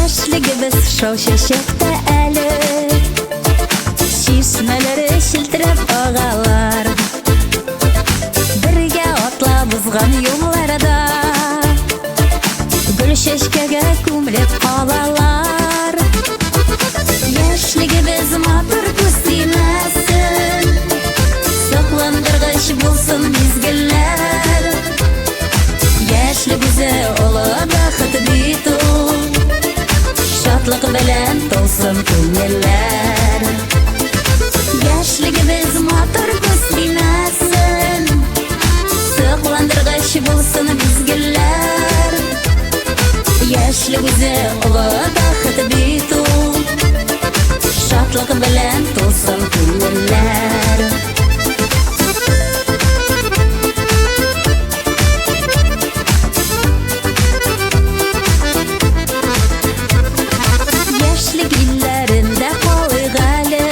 Яшьлегебез шау чәчәктә әле, чишмәләре челтерәп агалар. Бергә атлап узган юлларда гөл чәчкәгә күмелеп калалар. Яшьлегебез матур, күз тимәсен, сокландыргыч булсын мизгелләр. Яшьлек үзе олы бәхет бит ул, шатлык белән тулсын күңелләр. Яшьлегебез матур, күз тимәсен, сокландыргыч булсын мизгелләр. Яшьлек үзе олы бәхет бит ул, шатлык белән тулсын күңелләр. Яшьлек илләрендә калыйк әле,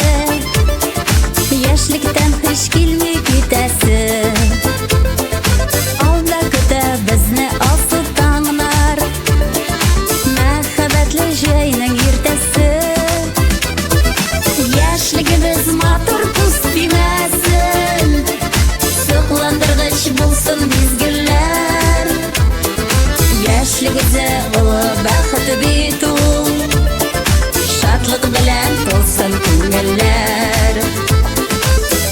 яшьлектән һич килми китәсе. Алда көтә безне алсу таңнар, мәхәббәтле җәйнең иртәсе. Яшьлегебез матур, күз тимәсен, сокландыргыч булсын мизгелләр. Яшьлек үзе олы бәхет бит ул, шатлык белән тулсын күңелләр.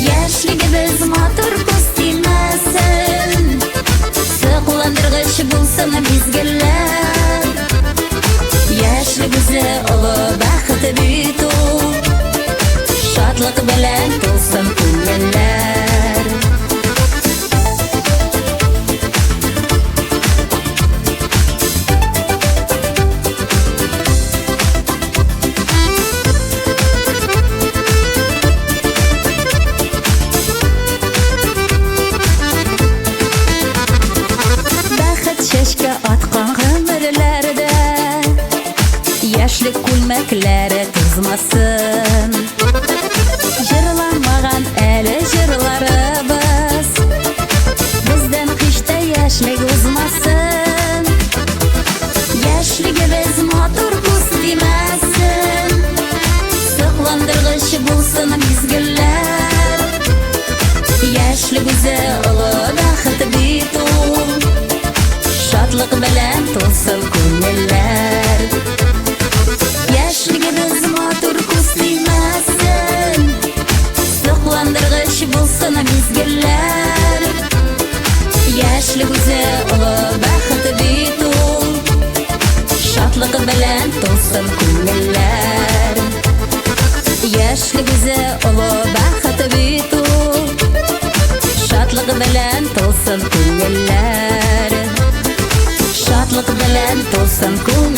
Яшьлегебез матур, күз тимәсен, сокландыргыч булсын мизгелләр. Яшьлек үзе олы бәхет бит ул, шатлык белән тулсын күңелләр. Бәхет чәчкә аткан гомерләрдә яшьлек күлмәкләре тузмасын. Җырламаган әле җырларыбыз, бездән һич тә яшьлек узмасын. Яшьлегебез матур, күз тимәсен, сокландыргыч булсын мизгелләр. Яшьлек үзе олы бәхет бит ул, шатлык белән тулсын күңелләр. Яшьлегебез матур, күз тимәсен, сокландыргыч булсын мизгелләр. Яшьлек үзе олы бәхет бит ул, шатлык белән тулсын күңелләр. Яшьлек үзе олы бәхет бит ул, шатлык белән тулсын күңелләр. Шатлык белән тулсын күңелләр.